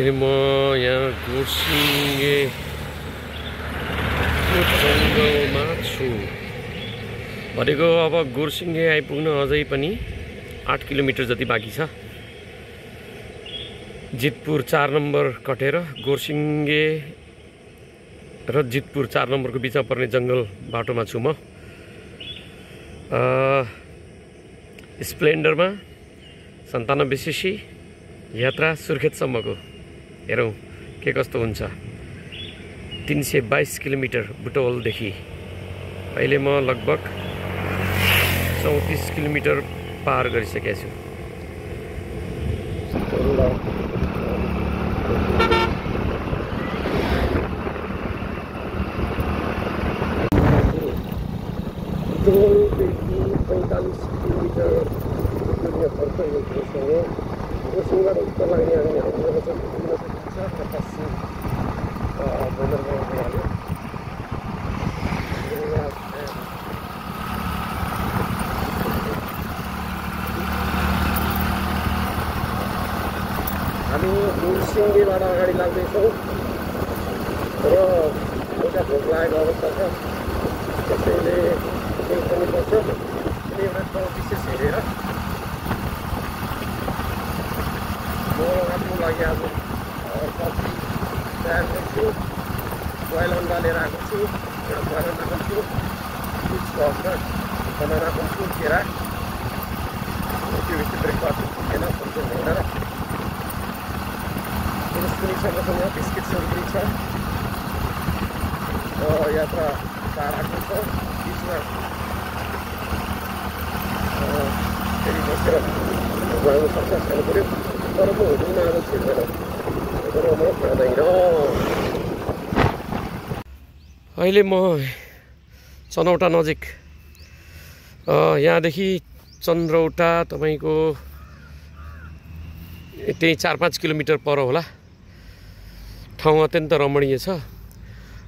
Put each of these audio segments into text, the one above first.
अहिले म यहाँ गुर्सिङ्गेको जङ्गलमा छु भनेको। अब गुर्सिङ्गे आइपुग्न अझै पनि 8 किलोमिटर जति बाँकी छ। जितपुर 4 नम्बर कटेर गुर्सिङ्गे र जितपुर 4 नम्बरको बिचमा पर्ने जङ्गल बाटोमा छु म। स्प्लेन्डरमा 97cc यात्रा सुर्खेतसम्मको। हेरौँ के कस्तो हुन्छ। 322 किलोमिटर बुटवलदेखि अहिले म लगभग 34 किलोमिटर पार गरिसकेको छु। बुटवलदेखि 45 किलोमिटर दूरी पर्छ यो गुर्सिङ्गे। गुर्सिङ्गेबाट उत्तर लाग्ने हामी हाम्रो चाहिँ पुग्न सकिन्छ 85 हामी गुर्सिङ्गेबाट अगाडि लाग्दैछौँ र एउटा भोक लागेको अवस्था छ, त्यसैले केही गर्नुपर्छ। एउटा ठाउँ विशेष हेरेर म आफ्नो लागि आज सब्जी तयार गर्छु। बोइल अन्डा लिएर आएको छु, एउटा बोइल अन्डा खान्छु, दुध सस र बनाना खान्छु, केरा। त्यो बेसी ब्रेकफास्ट हुँदैन, सम्झौँ हुँदैन। जुस पनि छ मसँग, बिस्किट्सहरू पनि छ। यात्रा टाढाको छ, बिचमा फेरि बसेर गराउनु सक्छ, खानु पऱ्यो। तर म हुँदैन आज छिर्दैन, तर म खाँदैन। अहिले म चनौटा नजिक, यहाँदेखि चन्द्रौटा तपाईँको त्यही 4-5 किलोमिटर पर होला। ठाउँ अत्यन्त रमणीय छ,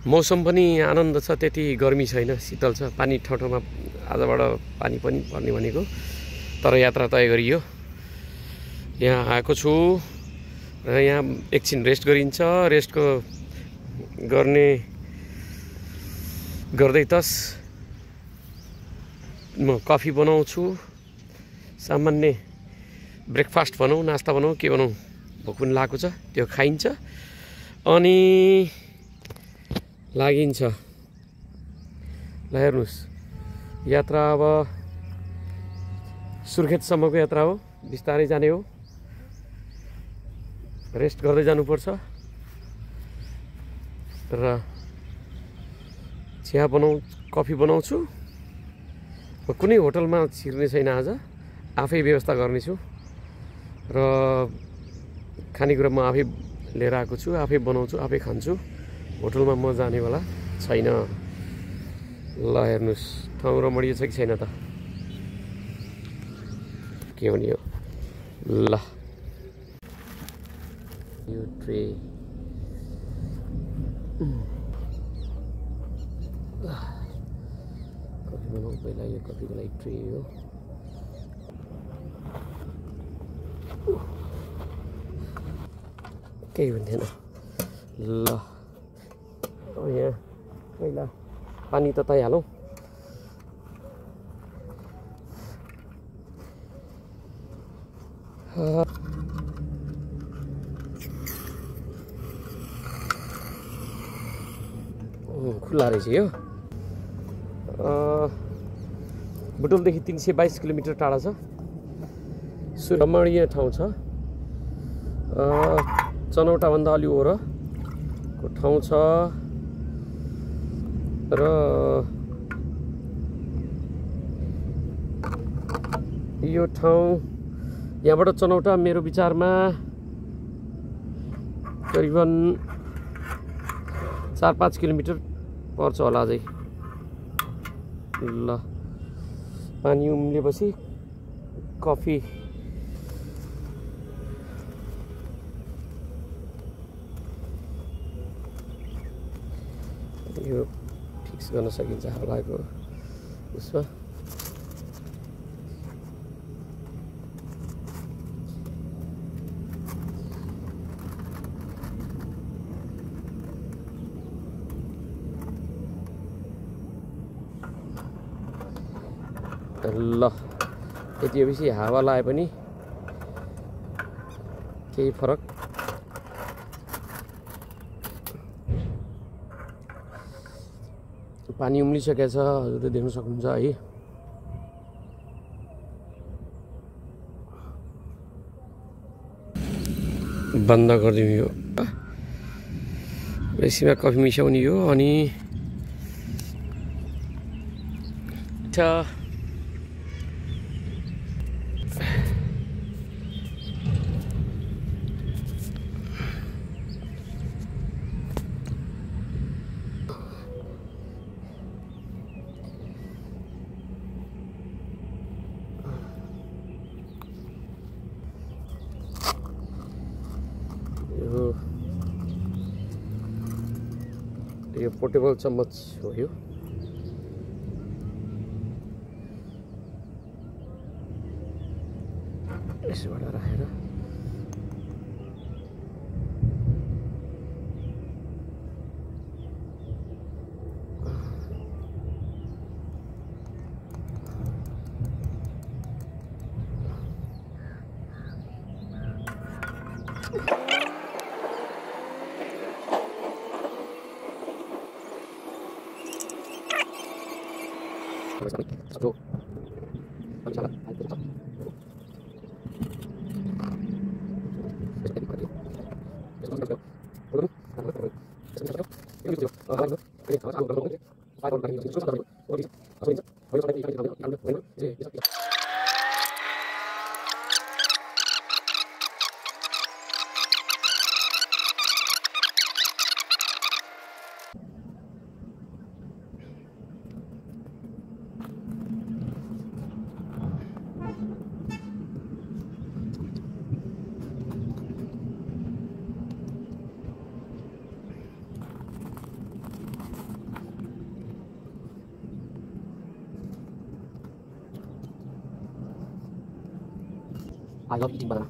मौसम पनि आनन्द छ, त्यति गर्मी छैन, शीतल छ। पानी ठाउँ ठाउँमा आजबाट पानी पनि पर्ने भनेको, तर यात्रा तय गरियो। यहाँ आएको छु र यहाँ एकछिन रेस्ट गरिन्छ। रेस्टको गर्दै तस म कफी बनाउँछु। सामान्य ब्रेकफास्ट भनौँ, नास्ता भनौँ, के भनौँ, भोक पनि लागेको छ, त्यो खाइन्छ अनि लागिन्छ। ल हेर्नुहोस्, यात्रा अब सुर्खेतसम्मको यात्रा हो, बिस्तारै जाने हो। रेस्ट गर्दै जानुपर्छ र चिया कफी बनाउँछु। कुनै होटलमा छिर्ने छैन आज, आफै व्यवस्था गर्नेछु र खानेकुरा म आफै लिएर आएको छु, आफै बनाउँछु, आफै खान्छु। होटलमा म जानेवाला छैन। ल हेर्नुहोस्, ठाउँ रमणीय छ कि छैन त, के हो नि यो। ल यो ट्रे कफी बनाउँ पहिला। यो कफीको लागि ट्रे हो। केही हुन्थेन। ल यहाँ पहिला पानी तताइहालौँ। खुल्ला रहेछ यो। बुटवलदेखि 322 किलोमिटर टाढा छ। रमणीय ठाउँ छ। चनौटाभन्दा अलि वरको ठाउँ छ र यो ठाउँ यहाँबाट चनौटा मेरो विचारमा करिबन 4-5 किलोमिटर पर्छ होला अझै। ल पानी उम्लेपछि कफी यो फिक्स गर्न सकिन्छ हावाको उसमा। ल यति बेसी हावा लाए पनि केही फरक पानी उम्लिसकेको छ हजुरले देख्न सक्नुहुन्छ है। बन्द गरिदिउँ यो बेसीमा कफी मिसाउने हो अनि यो पोर्टेबल चम्मच हो यो। यसबाट राखेर I love eating banana.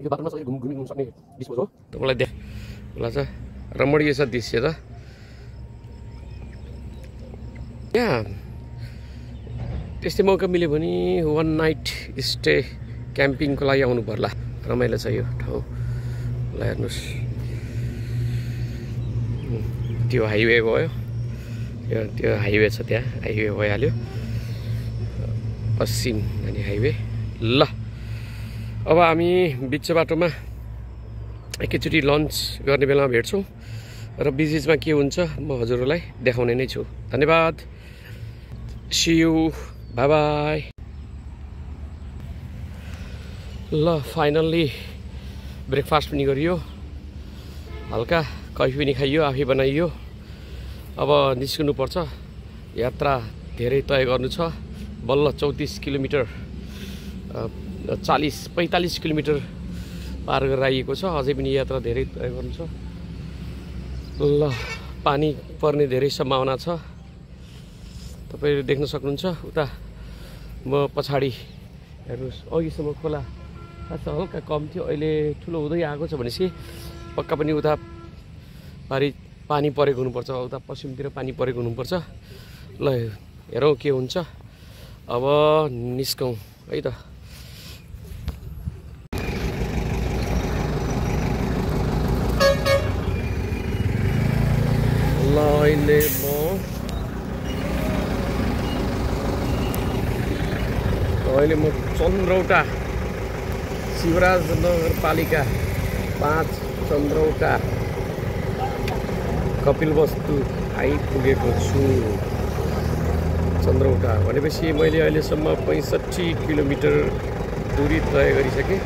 यो बाटोमा सबै घुम्नु सक्ने डिस हो तपाईलाई देख्ला छ रमणीय छ दृश्य त यहाँ त्यस्तै मौका मिल्यो भने वन नाइट स्टे क्याम्पिङको लागि आउनु पर्ला रमाइलो छ यो ठाउँ ल हेर्नुस् त्यो हाइवे भयो त्यो हाइवे छ त्यहाँ हाइवे भइहाल्यो पश्चिम जाने हाइवे ल अब हामी बिच बाटोमा एकैचोटि लन्च गर्ने बेलामा भेट्छौँ र बिचमा के हुन्छ म हजुरहरूलाई देखाउने नै छु धन्यवाद सी यू बाइ बाइ ल फाइनल्ली ब्रेकफास्ट पनि गरियो हल्का कफी पनि खाइयो आफै बनाइयो अब निस्किनु पर्छ यात्रा धेरै तय गर्नु छ बल्ल 34 किलोमिटर 45 किलोमिटर पार गरेर आइएको छ अझै पनि यात्रा धेरै तय गर्नु छ ल पानी पर्ने धेरै सम्भावना छ तपाईहरु देख्न सक्नुहुन्छ उता म पछाडी हेर्नुस् अघिसम्म खोला खास हल्का कम थियो अहिले ठुलो हुँदै आएको छ भनेपछि पक्का पनि उता पानी परेको हुनुपर्छ उता पश्चिमतिर पानी परेको हुनुपर्छ ल हेरौँ के हुन्छ अब निस्कौँ है त ल अहिले म चन्द्रौटा शिवराज नगरपालिका 5 चन्द्रौटा कपिलवस्तु आइपुगेको छु चन्द्रौटा भनेपछि मैले अहिलेसम्म 65 किलोमिटर दूरी तय गरिसकेँ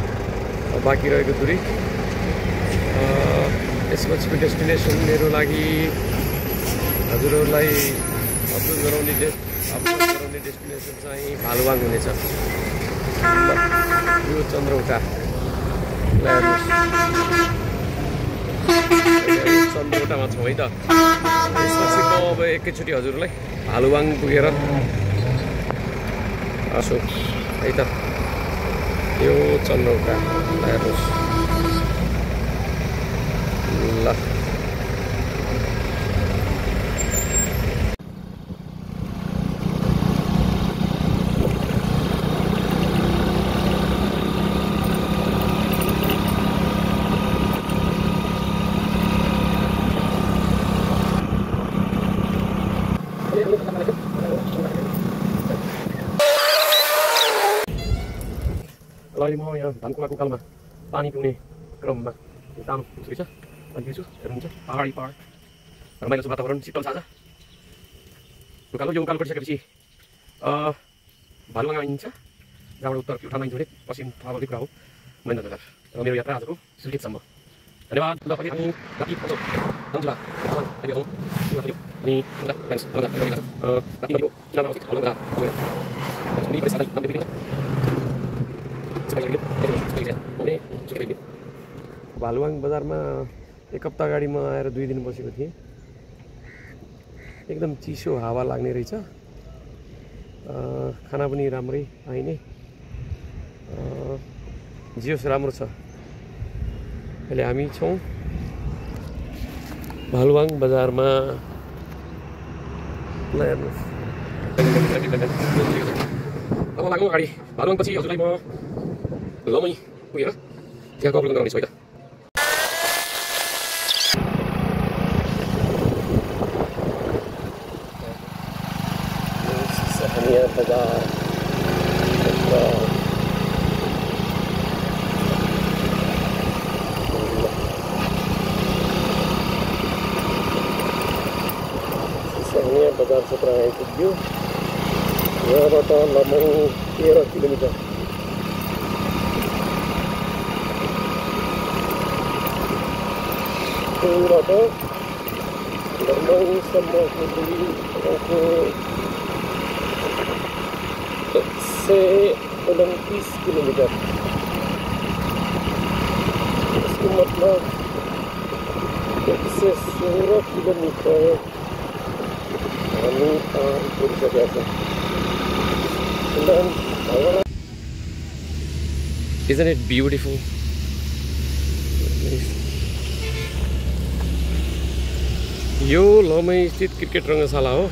बाँकी रहेको दूरी यसपछिको डेस्टिनेसन मेरो लागि हजुरहरूलाई अप्लोड गराउने डेस्टिनेसन चाहिँ भालुवाङ हुनेछ यो चन्द्रौटा चन्द्रौटामा छौँ है त यसपछि म अब एकैचोटि हजुरलाई भालुवाङ पुगेर आसु है त यो चन्द्रौका हेर्नुहोस् ल अहिले म यहाँ धानकुवाको उकालोमा पानी पिउने क्रममा सानो छुरी छ अनि दिन्छु हेर्नुहुन्छ पहाडी पहाड रमाइलो छ वातावरण शीतल छ आज उकालो यो उकालो कटिसकेपछि भालुवाङ आइन्छ जहाँबाट उत्तर प्युठान आइन्छ भने पश्चिम थाहा भएको कुरा हो महेन्द्र बजार र मेरो यात्रा आजको सिलगढीसम्म धन्यवाद ल पनि अनि राति जान्छु भालुवाङ बजारमा एक हप्ता अगाडि म आएर 2 दिन बसेको थिएँ एकदम चिसो हावा लाग्ने रहेछ खाना पनि राम्रै पाइने जियोस् राम्रो छ अहिले हामी छौँ भालुवाङ बजारमा ल हेर्नुहोस् अब लाग्नु अगाडि भालुवाङ पछि हजुरलाई म लमै पुगेर त्यहाँ कपल गराउने छु है त बजार बजार क्षेत्र आइपुग्यो यहाँबाट लमङ 13 किलोमिटर त्यहीँबाट लमङसम्मको दूरी तपाईँको 129 किलोमिटर इसको मतलब 116 किलोमिटर हामी पार गरिसकेका छौँ Isn't it beautiful? यो लमै स्थित क्रिकेट रङ्गशाला हो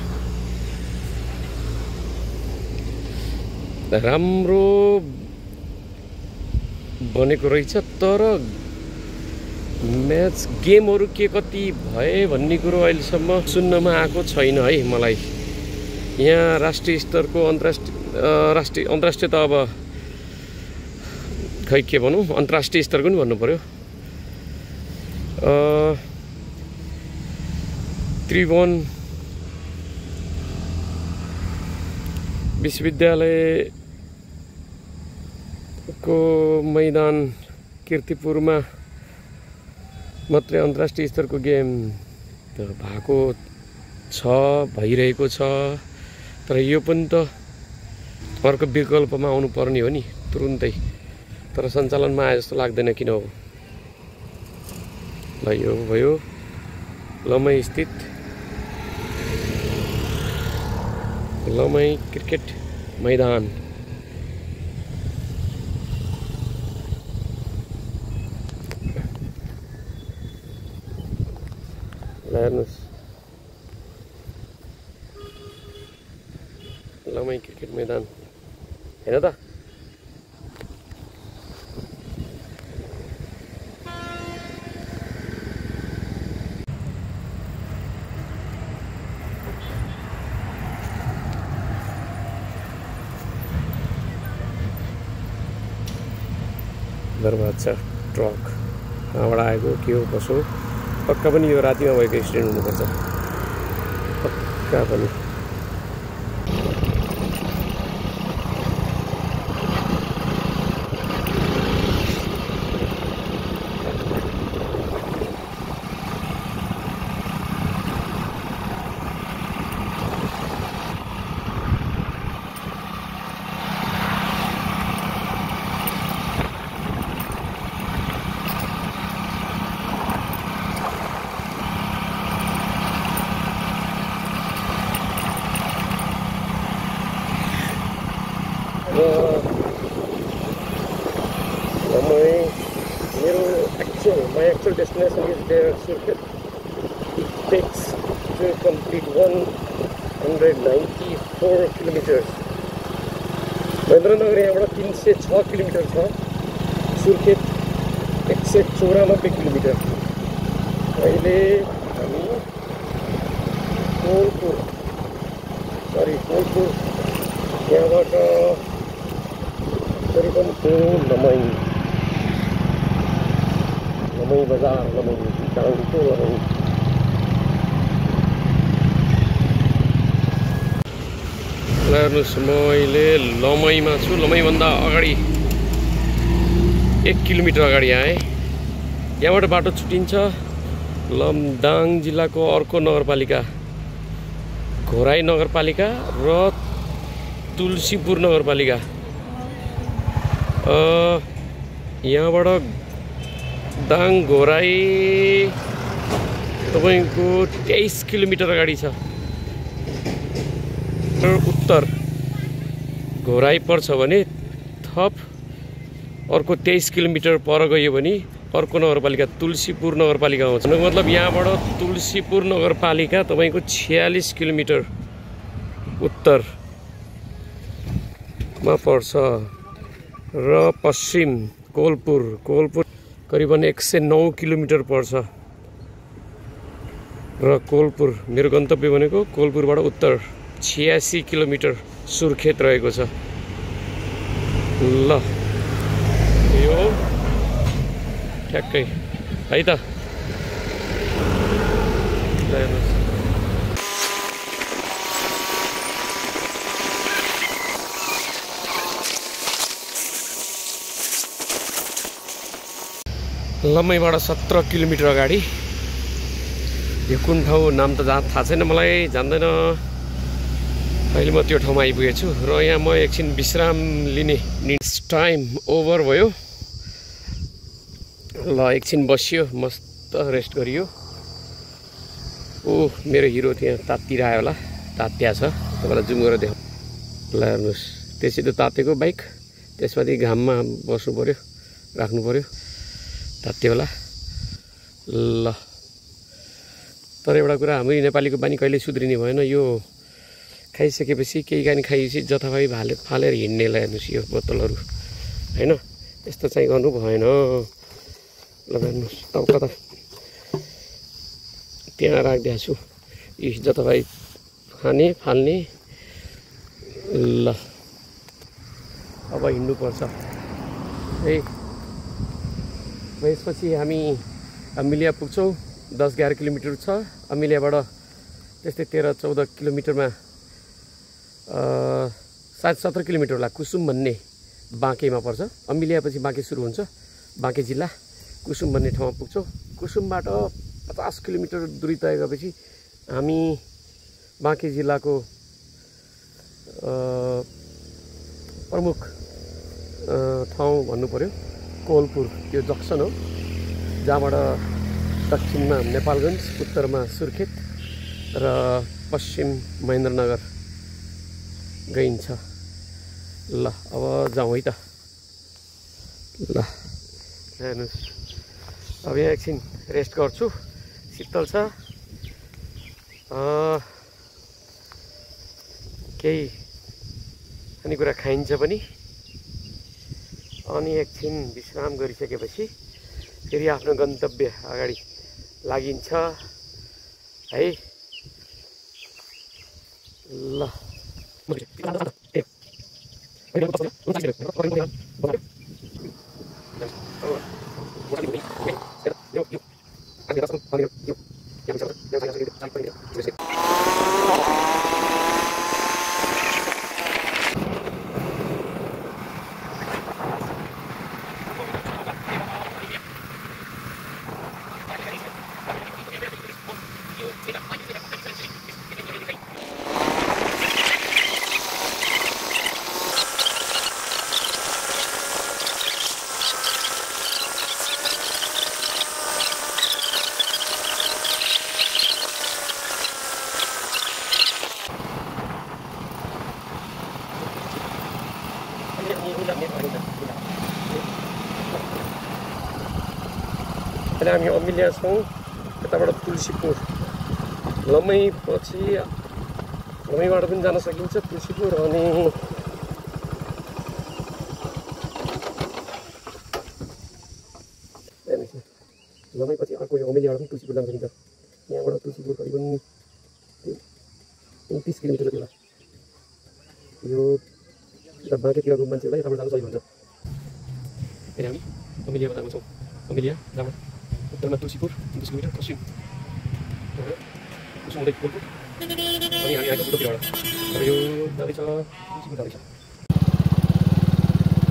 राम्रो बनेको रहेछ तर म्याच गेमहरू के कति भए भन्ने कुरो अहिलेसम्म सुन्नमा आएको छैन है मलाई यहाँ राष्ट्रिय स्तरको अन्तर्राष्ट्रिय त अब खै के भनौँ अन्तर्राष्ट्रिय स्तरको नि भन्नु पर्यो त्रिभुवन विश्वविद्यालयको मैदान कीर्तिपुरमा मात्रै अन्तर्राष्ट्रिय स्तरको गेम भएको छ भइरहेको छ तर यो पनि त अर्को विकल्पमा आउनु पर्ने हो नि तुरुन्तै तर सञ्चालनमा आए जस्तो लाग्दैन किन हो ल यो भयो लमै स्थित लमै क्रिकेट मैदान हेर्नुहोस् लमै क्रिकेट मैदान हेर त दरबाजा ट्रक कहाँबाट आएको के हो कसो पक्का पनि यो रातिमा भएको एक्सिडेन्ट हुनुपर्छ पक्का पनि complete 194 kilometers. महेन्द्रनगर यहाँबाट 306 किलोमिटर छ, सुर्खेत 194 किलोमिटर। अहिले हामी कोलपुर यहाँबाट करिबन लमई बजार, लमई टाउनको लमई। हेर्नुहोस्, म अहिले लमईमा छु। लमईभन्दा अगाडि 1 किलोमिटर अगाडि आएँ। यहाँबाट बाटो छुटिन्छ लमदाङ जिल्लाको अर्को नगरपालिका घोराई नगरपालिका र तुलसीपुर नगरपालिका। यहाँबाट दाङ घोराई तपाईको 23 किलोमिटर अगाडि छ। उत्तर घोराई पर्छ भने थप अर्को 23 किलोमिटर पर गयो भने अर्को नगरपालिका तुलसीपुर नगरपालिका आउँछ। मतलब यहाँबाट तुलसीपुर नगरपालिका तपाईको 46 किलोमिटर उत्तरमा पर्छ र पश्चिम कोलपुर करिबन 109 किलोमिटर पर्छ। र कोलपुर मेरो गन्तव्य भनेको कोलपुरबाट उत्तर 86 किलोमिटर सुर्खेत रहेको छ। ल यो ठ्याक्कै है त। लमईबाट 17 किलोमिटर अगाडि। यो कुन ठाउँ नाम त थाहा छैन मलाई, जान्दैन। अहिले म त्यो ठाउँमा आइपुगेछु र यहाँ म एकछिन विश्राम लिने टाइम ओभर भयो। ल एकछिन बसियो, मस्त रेस्ट गरियो। मेरो हिरो त्यहाँ तात्तिरहेको होला, तात्या छ, तपाईँलाई जुम गरेर देखाउँ। ल हेर्नुहोस्, त्यसै त तातेको बाइक, त्यसमाथि घाममा बस्नु पऱ्यो, राख्नु पऱ्यो, तात्यो होला। ल तर एउटा कुरा, हाम्रो नेपालीको बानी कहिले सुध्रिने भएन। यो खाइसकेपछि केही खाने खाइपछि जथाभावी फालेर हिँड्नेलाई हेर्नुहोस् यो बोतलहरू, होइन यस्तो चाहिँ गर्नु भएन। ल हेर्नुहोस्, तब कता त्यहाँ राखिदिएको छु यी जथाभावी खाने फाल्ने। ल अब हिँड्नुपर्छ है। यसपछि हामी अमिलिया पुग्छौँ। 10-11 किलोमिटर छ अमिलियाबाट। त्यस्तै 13-14 किलोमिटरमा सायद 17 किलोमिटर होला, कुसुम भन्ने बाँकेमा पर्छ। अमिलियापछि बाँके सुरु हुन्छ, बाँके जिल्ला कुसुम भन्ने ठाउँमा पुग्छौँ। कुसुमबाट 50 किलोमिटर दूरी तय गरेपछि हामी बाँके जिल्लाको प्रमुख ठाउँ भन्नु पर्यो कोलपुर। यो जक्सन हो जहाँबाट दक्षिणमा नेपालगञ्ज, उत्तरमा सुर्खेत र पश्चिम महेन्द्रनगर गइन्छ। ल अब जाउँ है त। ल हेर्नुहोस्, अब यहाँ एकछिन रेस्ट गर्छु, शीतल छ, केही खानेकुरा खाइन्छ पनि। अनि एकछिन विश्राम गरिसकेपछि फेरि आफ्नो गन्तव्य अगाडि लागिन्छ है। ल अहिले हामी अमिलिया छौँ, यताबाट तुलसीपुर लम्मैपछि लम्मैबाट पनि जान सकिन्छ तुलसीपुर अनि लम्मैपछि अर्को यो अमेलीबाट पनि तुलसीपुर जान सकिन्छ। यहाँबाट तुलसीपुर करिबन 29 किलोमिटर जति होला। यो बाँकेतिरको मान्छेलाई यताबाट जानु सही हुन्छ। फेरि हामी अमेलियामा जाएको छौँ। अमेलिया जहाँ उत्तरमा तुलसीपुर 30 किलोमिटर पश्चिम कुसुम हुँदै कोलपुर अनि हामी आएको बुटोलबाट। अब यो जाँदैछ तुलसीपुर जाँदैछ।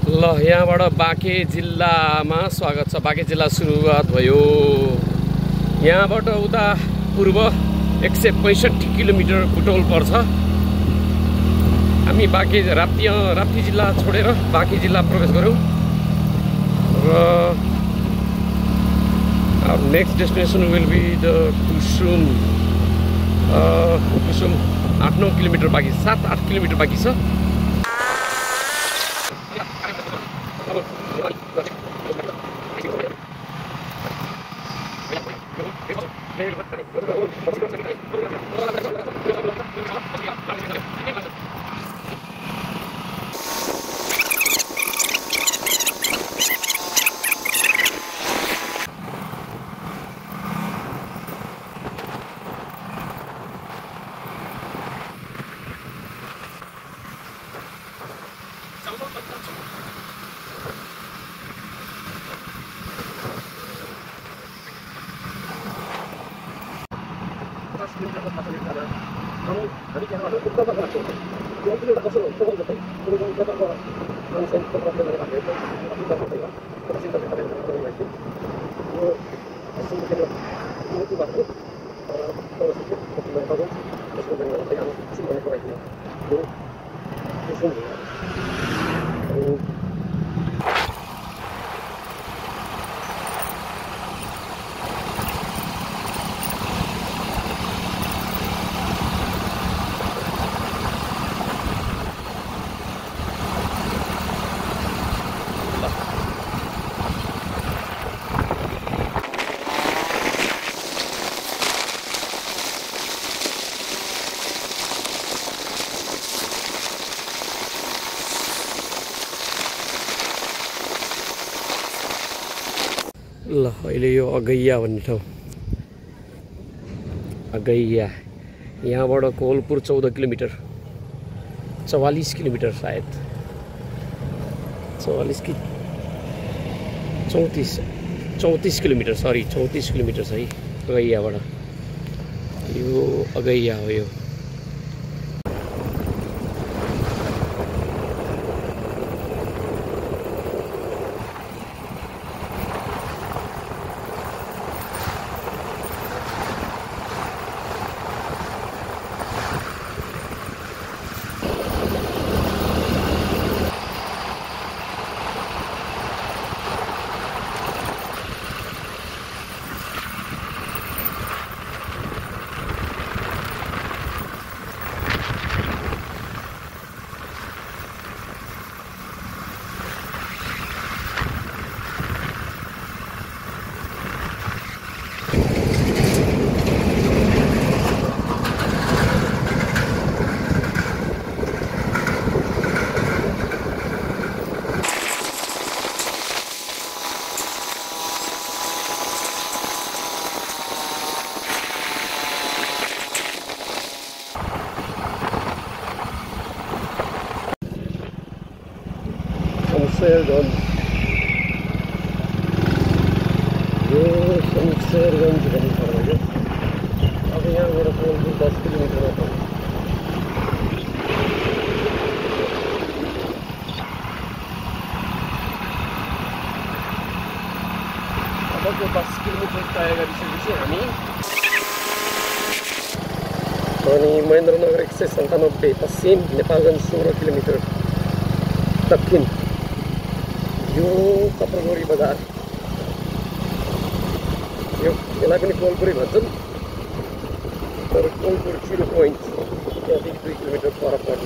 ल यहाँबाट बाँके जिल्लामा स्वागत छ। बाँके जिल्ला सुरुवात भयो। यहाँबाट उता पूर्व 165 किलोमिटर बुटोल पर्छ। हामी राप्ती जिल्ला छोडेर बाँके जिल्ला प्रवेश गऱ्यौँ र our next destination will be the Kusum 8-9 kilometre बाँकी 7-8 किलोमिटर बाँकी छ। ल अहिले यो अगैया भन्ने ठाउँ अगैया यहाँबाट कोलपुर 14 किलोमिटर 44 किलोमिटर सायद 44 कि 34 किलोमिटर सरी 34 किलोमिटर छ है अगैयाबाट। यो अगैया हो यो। शमशेरगंज यो शमशेरगंज भन्ने ठाउँ हो। अब यहाँबाट कोलपुर 10 किलोमिटर मात्र। अबको 10 किलोमिटर तय गरिसकेपछि हामी अनि महेन्द्रनगर 197 पश्चिम नेपालगञ्ज 16 किलोमिटर दक्षिण यो कपरगोरी बजार यसलाई पनि कोलपुरै भन्छन् तर कोलपुर 0 पोइन्ट त्यहाँदेखि 2 किलोमिटर पर पर्छ।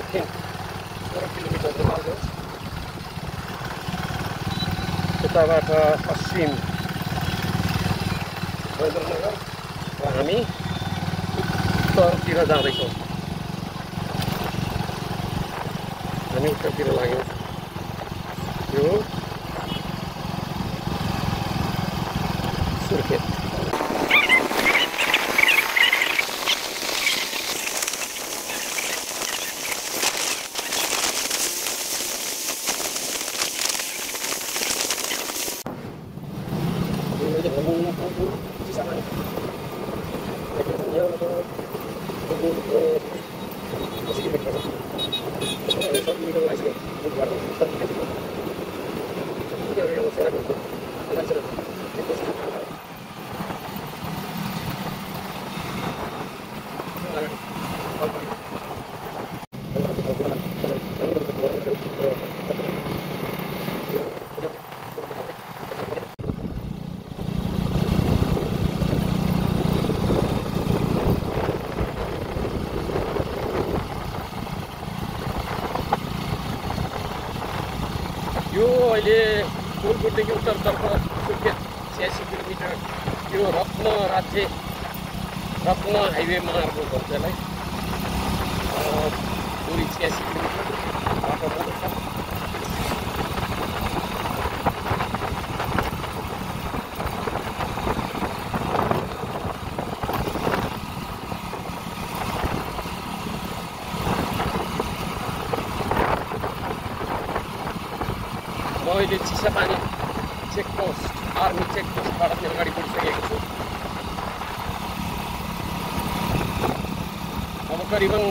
दक्षिण 16 किलोमिटर लाग्यो। यताबाट पश्चिम महेन्द्रनगर र हामी उत्तरतिर जाँदैछौँ। हामी उत्तरतिर लाग्यौँ। यो सुर्खेत। यो अहिले कोलकोटदेखि उत्तरतर्फ सुर्खेत 86 किलोमिटर यो रत्न हाइवे मार्ग भन्छ यसलाई। दुरी 86 किलोमिटर बाटो छ। म अहिले चिसापानी चेकपोस्ट आर्मी चेकपोस्टबाट चाहिँ अगाडि बढिसकेको छु। अब करिबन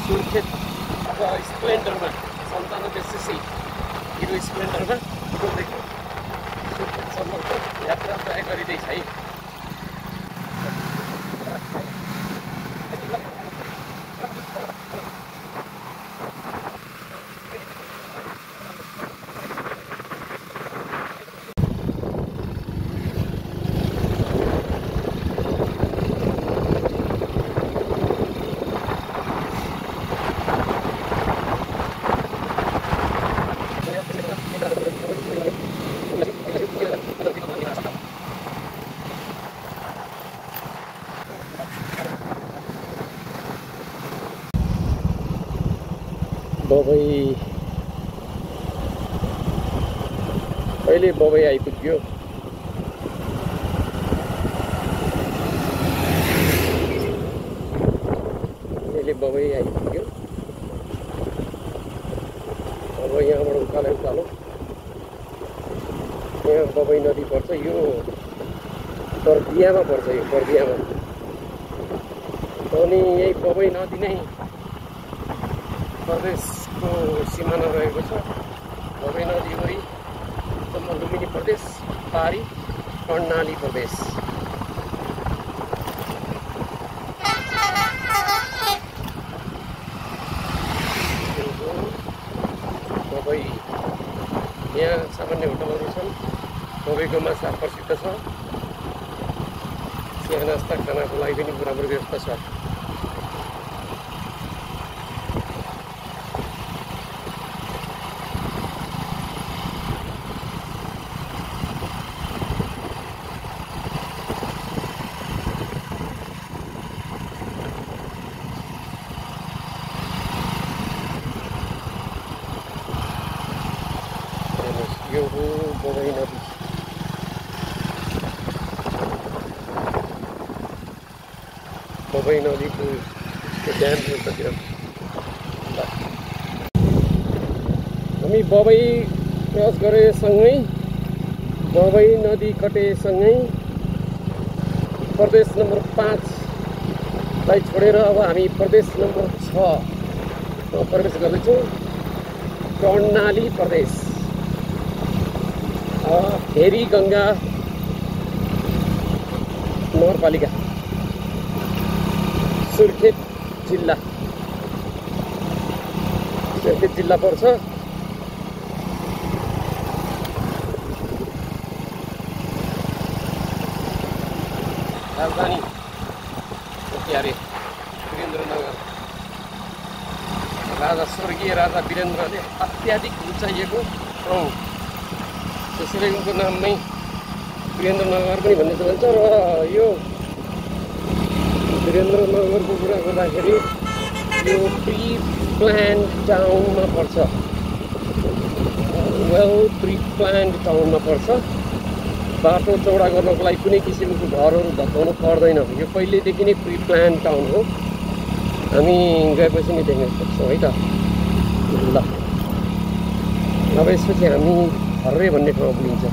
सुर्खेत स्प्लेन्डरमा 97 सीसी हिरो स्प्लेन्डरमा सुर्खेतसम्मको यात्रा तय गरिँदैछ है। बबई अहिले बबई आइपुग्यो। अहिले बबई आइपुग्यो। अब यहाँबाट उकालो यहाँ बबई नदी पर्छ। यो बर्दियामा पर्छ। यो बर्दियामा अनि यही बबई नदी नै प्रदेशको सिमाना रहेको छ। बबई नदी वरिपरि लुम्बिनी प्रदेश, पारी कर्णाली प्रदेश। बबई यहाँ सामान्य होटलहरू छन्। बबईको माछा प्रसिद्ध छ। चिया नास्ता खानाको लागि पनि राम्रो व्यवस्था छ। यो हो बबई नदी। बबई नदीको ड्याम उतातिर हामी बबई क्रस गरेसँगै बबई नदी कटेसँगै प्रदेश नम्बर 5लाई छोडेर अब हामी प्रदेश नम्बर 6 प्रवेश गर्दैछौँ। कर्णाली प्रदेश। फेरी गङ्गा नगरपालिका सुर्खेत जिल्ला पर्छ। राजधानी मोतिहारी वीरेन्द्रनगर राजा स्वर्गीय राजा वीरेन्द्रले अत्याधिक रुचाइएको ठाउँ, त्यसैले उनको नाममै वीरेन्द्रनगर पनि भन्ने चलन छ। र यो वीरेन्द्रनगरको कुरा गर्दाखेरि यो प्री प्लान्ड टाउनमा पर्छ, वेल प्री प्लान्ड टाउनमा पर्छ। बाटो चौडा गर्नको लागि कुनै किसिमको घरहरू भत्काउनु पर्दैन, यो पहिल्यैदेखि नै प्री प्लान्ड टाउन हो। हामी गएपछि नै देख्न सक्छौँ है त। ल अब यसपछि हामी हर्रे भन्ने ठाउँ पुगिन्छ।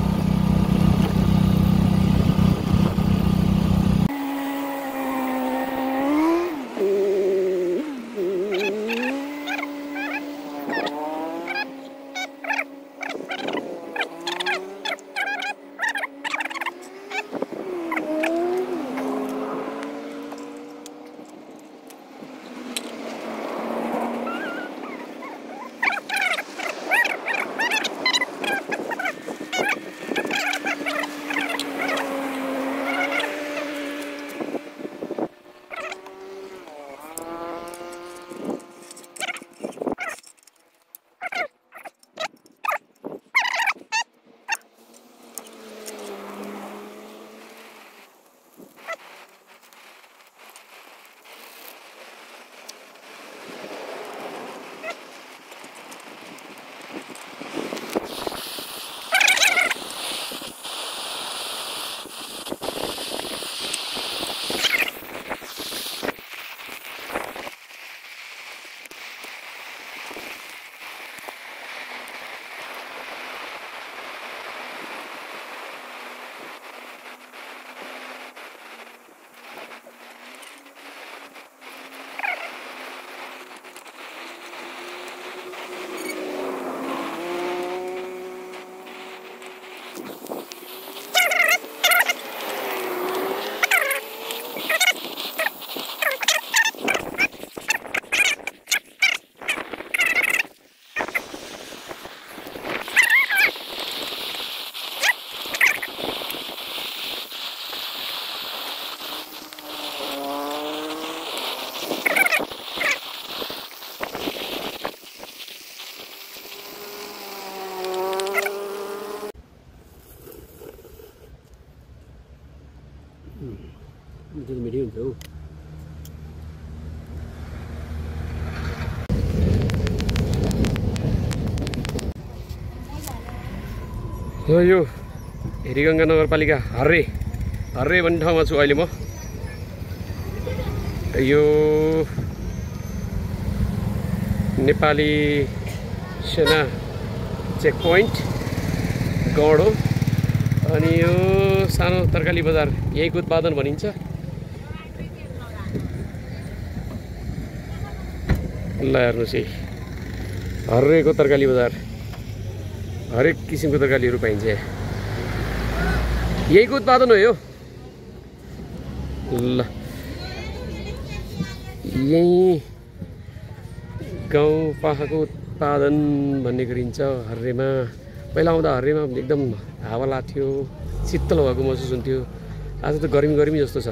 मिठी हुन्छ हौ। यो हेरीगङ्गा नगरपालिका हर्रे भन्ने ठाउँमा छु अहिले म। यो नेपाली सेना चेक पोइन्ट गौड हो। अनि यो सानो तरकारी बजार यहीँको उत्पादन भनिन्छ। ल हेर्नुहोस् है, हर्रेको तरकारी बजार, हरेक किसिमको तरकारीहरू पाइन्छ। यहीँको उत्पादन हो यो। ल यही गाउँ पाखाको उत्पादन भन्ने गरिन्छ हर्रेमा। पहिला आउँदा हर्रेमा एकदम हावा लाग्थ्यो, शीतल भएको महसुस हुन्थ्यो। आज त गर्मी जस्तो छ।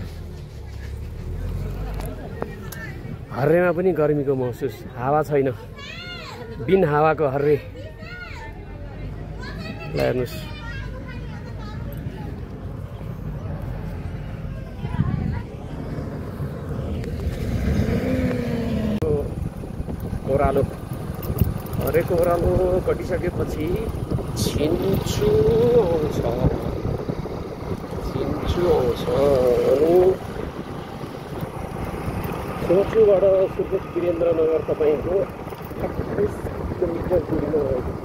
हर्रेमा पनि गर्मीको महसुस, हावा छैन, बिन हावाको हर्रे। ल हेर्नुहोस्, ओह्रालो, हरेको ओह्रालो कटिसकेपछि छिन्चु आउँछ। छिन्चुबाट सुर्खेत वीरेन्द्रनगर तपाईँको 28 किलोमिटर दूरीमा रहेको छ।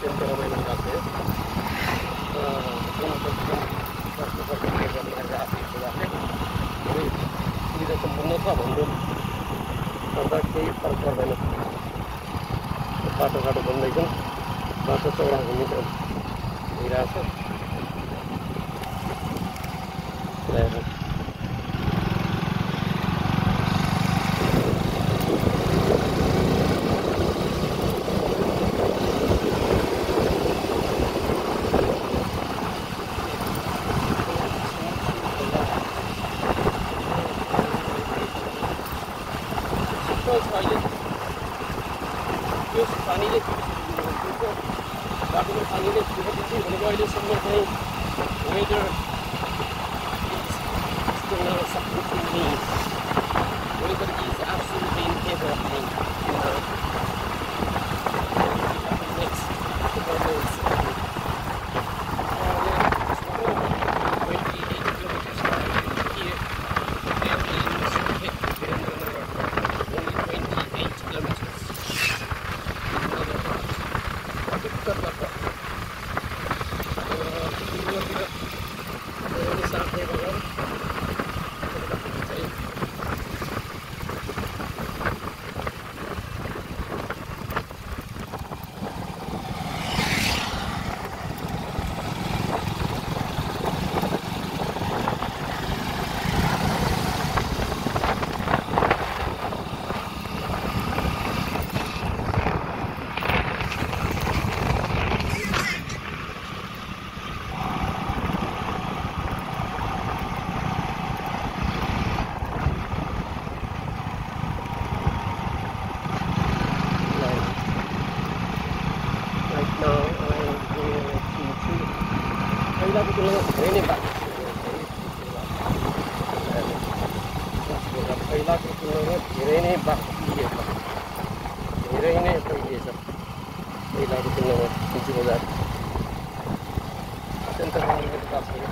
अत्यन्त रमाइलो लाग्छ सुविधा सम्पन्न छ भन्नु गर्दा केही फरक पर्दैन बाटो बन्दैछन् बाटो चौडा हुने भइरहेछ पानीले बाटोमा पानीले छुटेपछि भनेको अहिलेसम्म चाहिँ weather weather is absolutely in favor of me. Next, the weather is 28 kilometers here. There is only 28 kilometers. पहिलाको तुलनामा धेरै नै बाँकी पहिलाको तुलनामा धेरै नै बाँकिएछ धेरै नै फैलिएछ पहिलाको तुलनामा छन्चु बजार अत्यन्त रमाइलो भएको छैन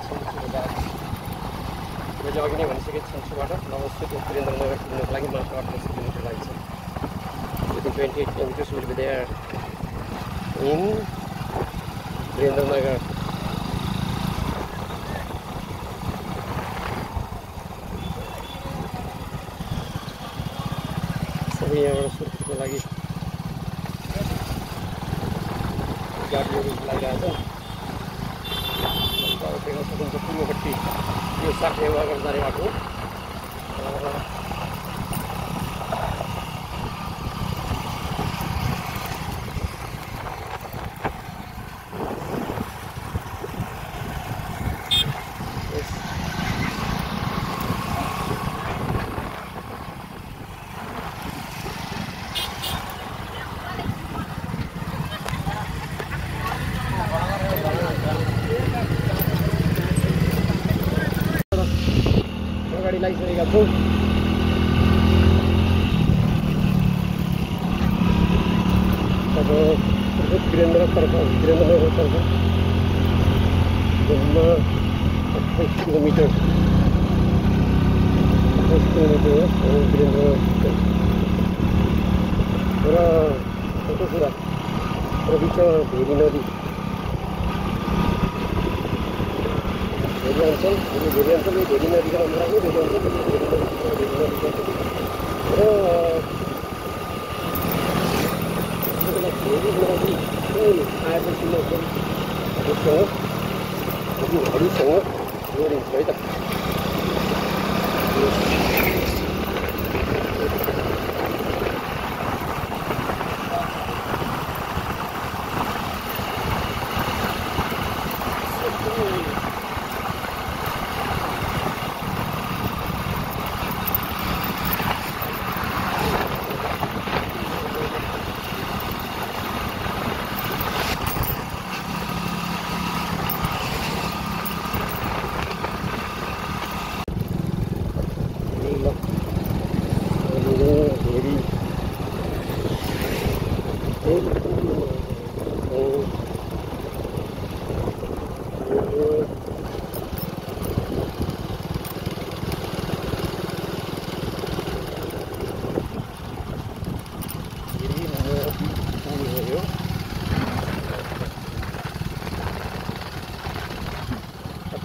छन्चु बजार मैले अघि नै भनिसकेँ छन्चुबाट नवस्थित वीरेन्द्रनगर पुग्नको लागि मात्र 28 किलोमिटर लाग्छ within 28 kilometers will be there in Birendranagar सबै यहाँबाट सुरक्षाको लागि गाडीहरू लगाइरहेछन् देख्न सकिन्छ पूर्वपट्टि यो साकेवा गरेर जाने बाटो गाडी लागिसकेका छौँ अब वीरेन्द्रनगरतर्फ जम्मा 28 किलोमिटर हो वीरेन्द्रनगर र एउटा कुरा र बिचमा भेरी नदी भेरी अञ्चल भेरी नदीको नाम राख्यो भेरी अञ्चल र भेरी नदी आएपछि हरिसँग जोडिन्छ है त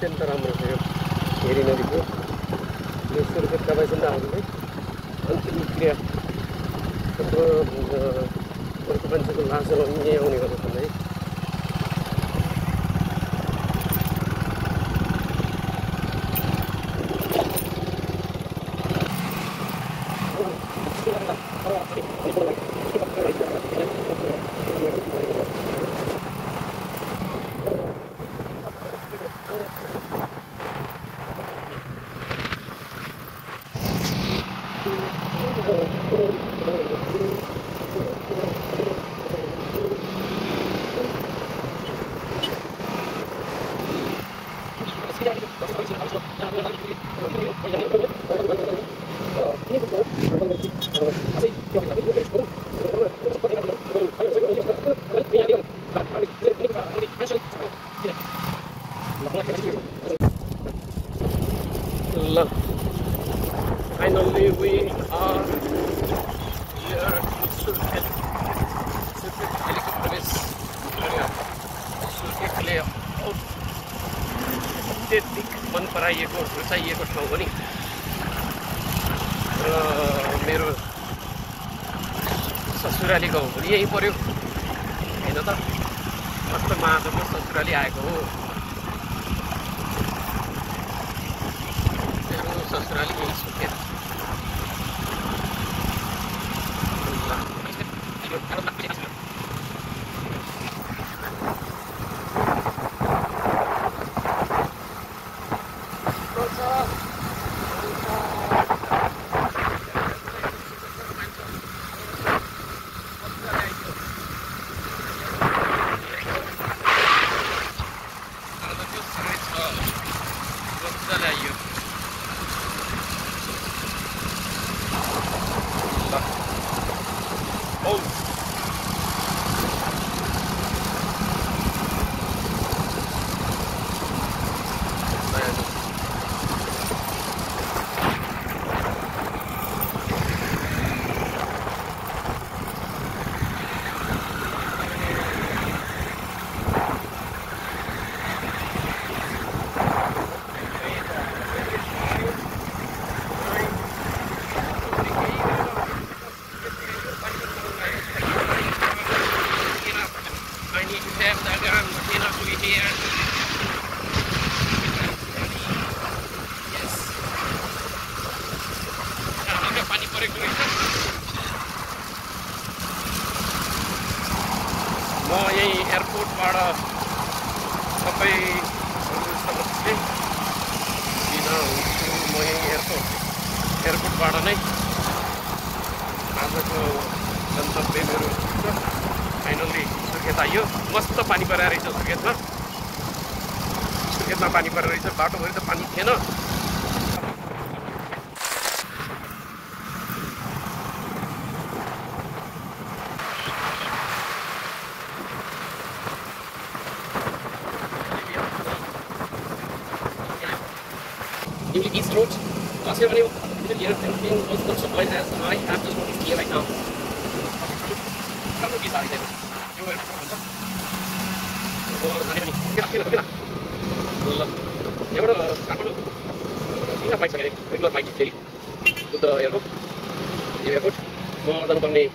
अत्यन्त राम्रो छ यो हेरी नदीको यो सुर्खेतका बासिन्दाहरूले अन्तिम क्रिया अर्को मान्छेको लासहरू यहीँ आउने गर्दछन् है। Finally, we are here in Surkhet. Surkhet helicopter area. Surkhetले अत्यधिक मन पराइएको रुचाइएको ठाउँ हो नि। र मेरो ससुराली गाउँ पनि यही पर्यो हैन त। मात्र महादेवको ससुराली आएको हो। मेरो ससुराली यही सुर्खेत। म यही एयरपोर्टबाट सबैहरूसँग चाहिँ बिदा हुन्छु। म यही एयरपोर्टबाट नै आजको गन्तव्य मेरो फाइनल्ली सुर्खेत आइयो। मस्त पानी परेर रहेछ सुर्खेतमा पानी परेर रहेछ। बाटोभरि त पानी थिएन। Newly East Road, Oscar Avenue, Little Year, everything was constructed as I have just noticed here right now. Regular bike daily to the airport. More than one day.